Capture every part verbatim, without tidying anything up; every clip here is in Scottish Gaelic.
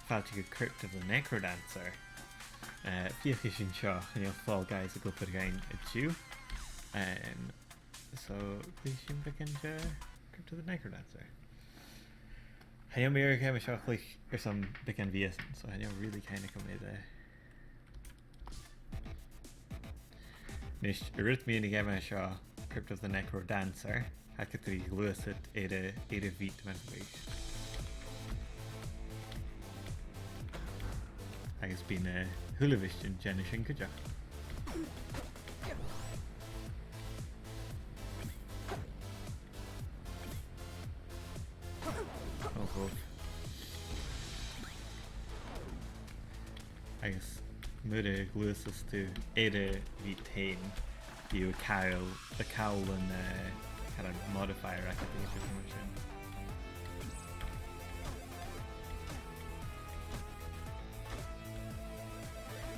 fàilte gu Crypt of the NecroDancer. Eh, feuchaidh sinn seo, chan eil Fall Guys ag obair againn an-diugh. Em, so, cluichidh sinn beagan de Crypt of the NecroDancer. Chan eil mi air a' gheama seo a chluich airson beagan mhìosan, so chan eil really cuimhne agam air, eh, Nis, an rud mu dheidhinn a' gheama seo, Crypt of the NecroDancer, tha e gu tric a' gluasad air a', air a' bheat mar gum biodh. Agus bidh na h-uilebheistean a' dèanamh sin cuideachd. Oho. Agus mura gluaiseas tu air a' bheat fhèin, bidh thu a' call, a' call an, eh, kind of modifier agad air a' bheat mar sin.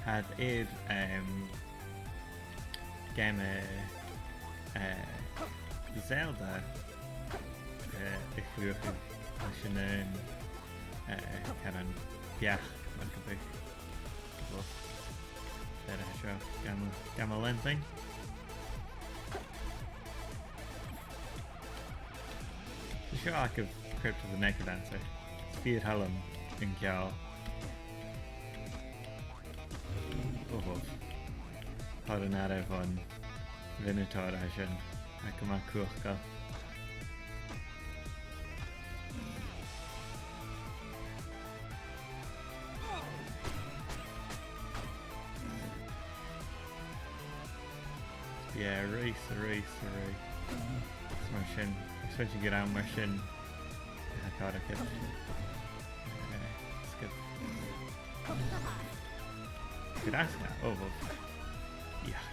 Tha iad air, em, geama, eh, Zelda, eh, a chruthachadh leis an aon, eh, kind of beachd, mar gum biodh. Well, fair enough, seo, geama, geama leantainn. Seo agaibh Crypt of the NecroDancer. Is fìor thoil leam an ceòl. Oho. Thoir an aire bhon Minotaur a tha sin. Tha e gu math cumhachdach. Yeah, a-rithist, a-rithist, a-rithist. Is mar sin, expecting gun ann mar sin. Tha e car agad. Eh, is good. Good ass now. Oh, well. Yuck.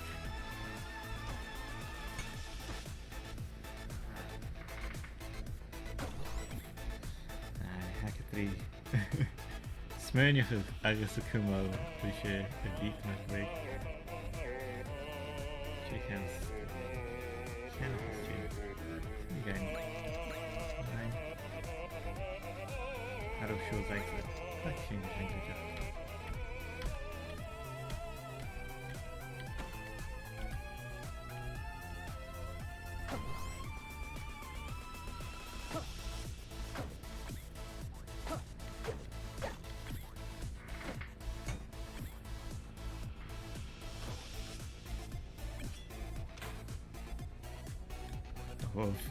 Aye, tha e gu tric. Smaoineachadh agus a' cumail ris a' bheat mar gum biodh. Check out. Check out this tune. Again. Nine. How do shows exit? Let's change, change the job. Uff.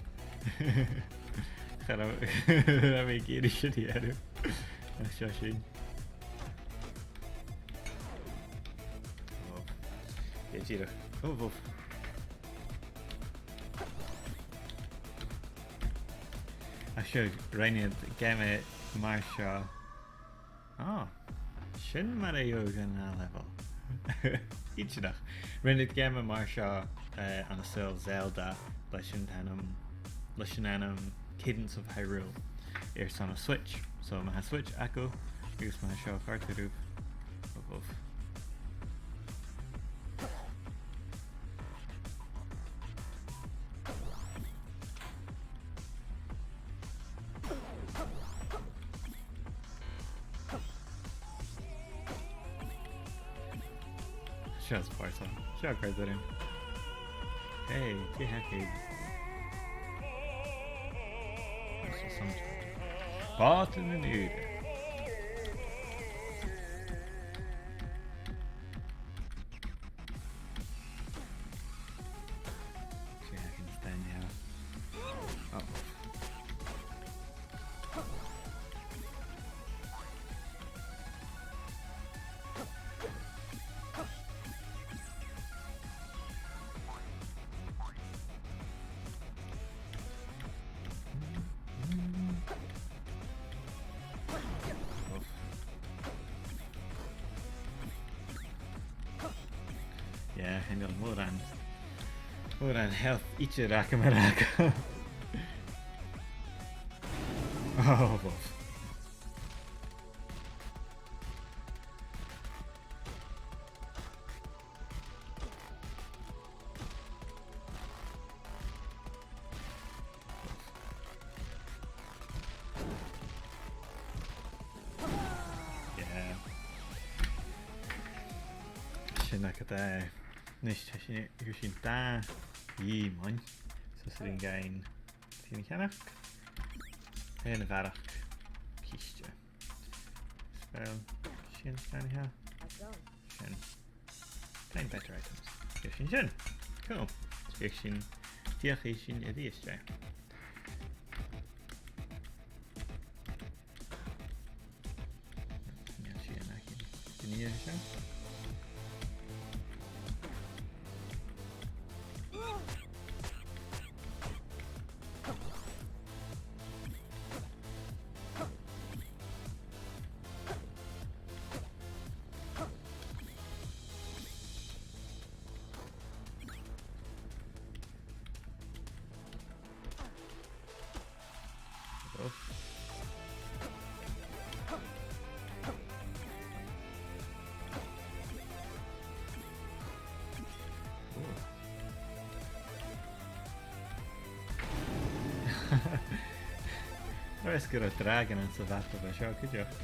Cha robh, cha robh mi ag iarraidh sin a dhèanamh. Ach seo sinn. Uff. Dè, dìreach. Uff, uff. Ach seo, rinn iad geama mar seo. Ah, sin mar a gheibh thu an ath level. Inntinneach. Rinn iad geama mar seo, eh, ann an saoghal Zelda leis an t-ainm, leis an ainm Cadence of Hyrule airson an Switch. So, ma tha Switch agaibh, agus ma tha seo a' còrdadh ribh, uff, uff. Seo spòrsail. Seo a' còrdadh rium. Hey, dè th' againn? Bàta nan ùire. Dè th' againn an-diugh? Oh. Yeah, chan eil mòran, mòran health idir agam air fhàgail. Oh, uff. Sin agad e. Nis, tha sinn, fhuair sinn dà dhìomhain. So 's urrainn dhuinn sin a cheannach. Aon bharrachd ciste. Spell sin, sin a tha. Sin. Find better items. Fhuair sinn sin. Cool. Feuch sinn, feuchaidh sinn a-rithist e. Nì sinn sin a-nis. Nì sinn sin. Oh. Ooh. Tha fhios gun robh dragon anns a' bhata seo cuideachd.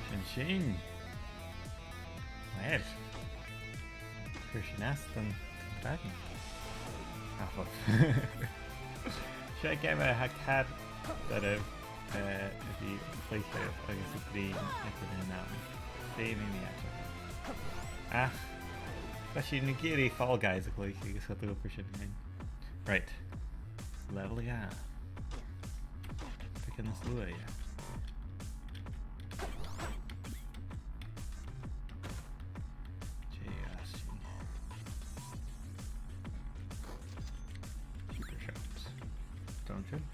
Sin sin. Uill. Chuir sinn às don dragon. Ah, well. 'S e geama a tha car doirbh, eh, a bhith a' cluiche agus a' bruidhinn aig an aon àm. Feumaidh mi aideachadh. Ach, tha sinn ag iarraidh Fall Guys a chluich agus cha d' obraich sin fhèin. Right. Level a dhà. Beagan nas luaithe. Dè as sin? Super shots. Dungeon.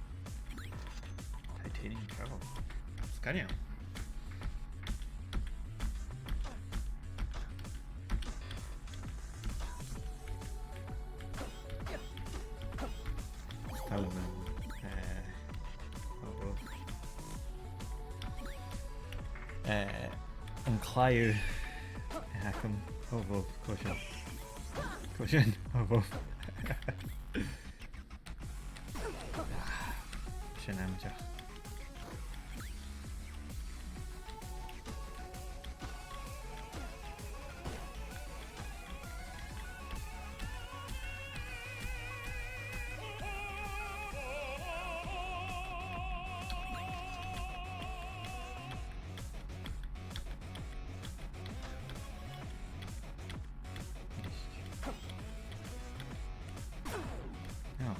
Titanium travel. Scanning. Tha mi, eh, oh, oh. Eh, an claidheamh a th' agam. Oh, oh, cò sin? Cò sin? Oh, oh. Sin amaideach. Oh.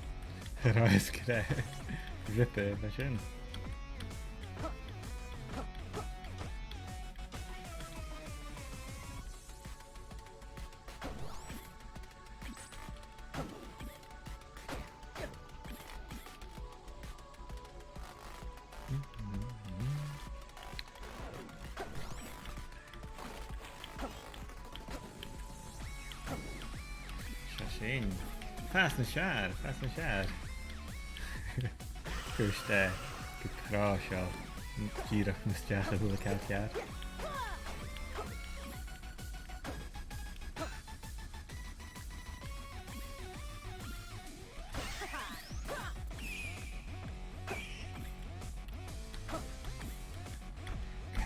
Right, gre. Rip e, bha sin. Seo sinn. Fàs nas fheàrr, fàs nas fheàrr. Cuir, eh, gu crodh seo. Dìreach nas fheàrr a h-uile càil ceàrr.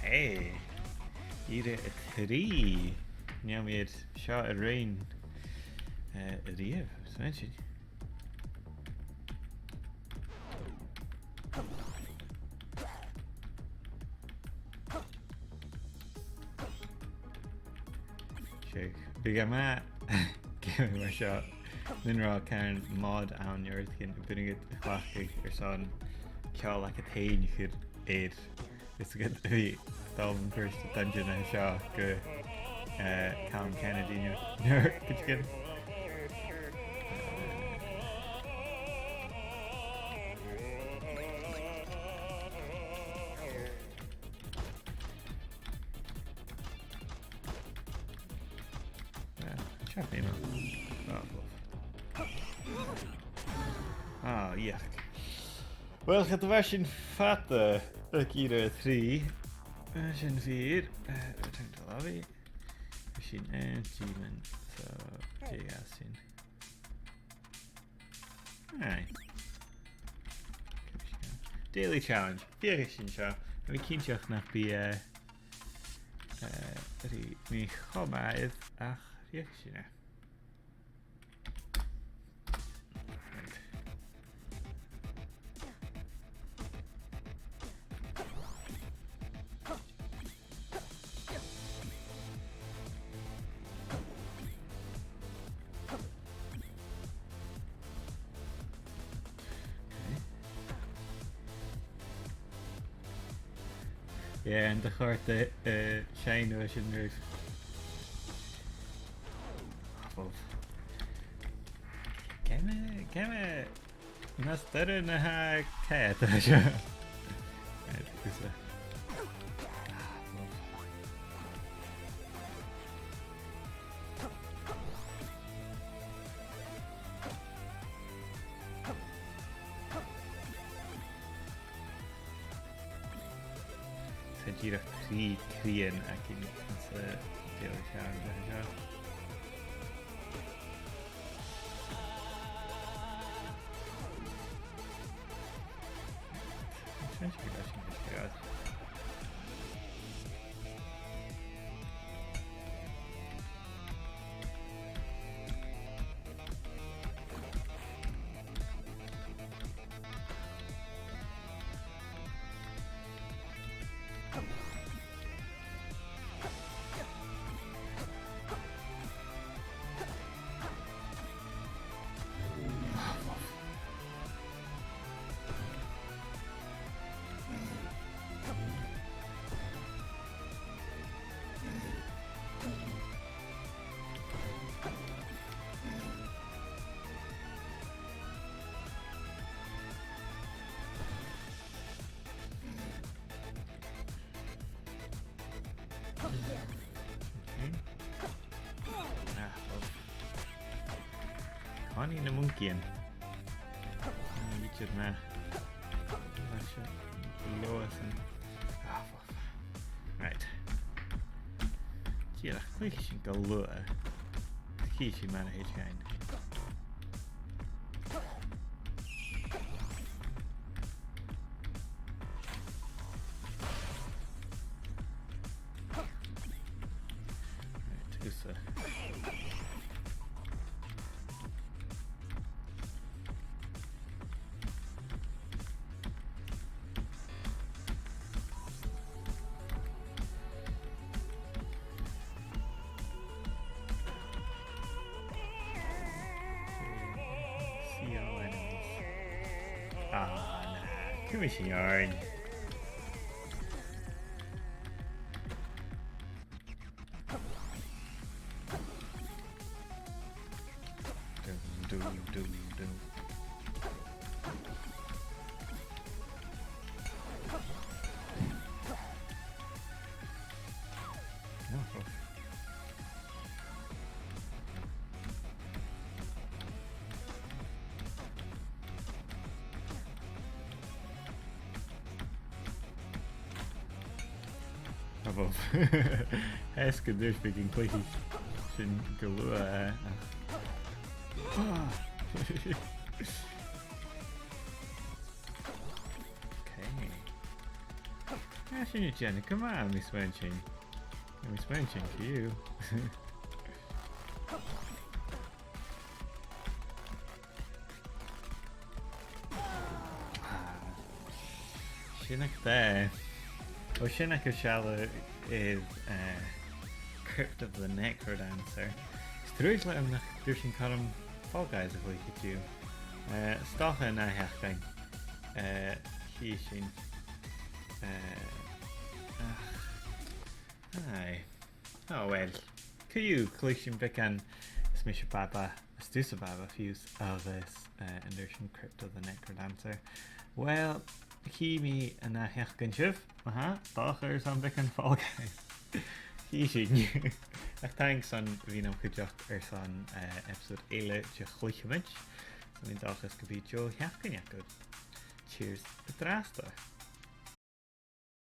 Hey, ìre a trì. Chan eil mi air seo a ruighinn, eh, a-riamh, 's mathaid. 'S e, bhiodh e math geama mar seo, nan robh caran mod ann no rudeigin, a b' urrainn dhut a chleachdadh airson ceòl agad fhèin a chur air. Is ged a bhith dol mun cuairt an dungeon a tha seo gu, eh, Calum Kennedy no, no, cuideigin. Yeah, check me out. Oh, love. Ah, yuck. Uill, cha do bha sinn fada aig ìre a trì. Eh, sin fìor. Eh, return to lobby. Bha sinn an demon, so, dè a sin. Aye. Daily challenge. Feuchaidh sinn seo. Tha mi cinnteach nach bi, eh, eh, ri mi cho math, ach feuchaidh sinn e. Right. Yeah, an do chòrd e, eh, Shine leis an roof. Awful. Cem e, cem e. Nas duilghe na tha e, tha seo. Right, this way. Ah, love. Tha dìreach trì cridhean againn anns an daily challenge seo. Okay. Ah, well. Càit a bheil na monkeys? Ah, bidh iad mar... Mar sin. Below us and... Ah, fuck. Right. Dìreach, cluichidh sinn gu luath. Chì sinn mar a thèid dhuinn. Right, thusa. See all enemies. Ah, nah. Cumaidh sinn oirnn. Dum, dum, dum, dum. Oh, oh. Tha fhios gun tuirt mi gum cluicheadh sinn gu luath, eh, ach... Okay. Ah, sin a' dèanamh gu math, Miss Wenching. Miss Wenching, to you. Ah, sin agad e. Ò, sin agad sealladh air, eh, Crypt of the Necrodancer. 'S truagh leam nach d' fhuair sinn cothrom Fall Guys a chluiche an-diugh. Eh, 's dòcha an ath sheachdain. Eh, chì sinn. Eh, ach, aye. Oh well. Co-dhiù, cluich sinn beagan, is mise Baba, is tusa Baba fiù 's, agus, eh, an uair sin Crypt of the Necrodancer. Well, chì mi an ath sheachdain sibh, aha, dòcha airson beagan Fall Guys. Chì sinn. Ach taing airson a bhith nam chuideachd airson, eh, episode eile de Chluicheamaid. Tha mi an dòchas gum bi deagh sheachdain agaibh. Cheers an-dràsta.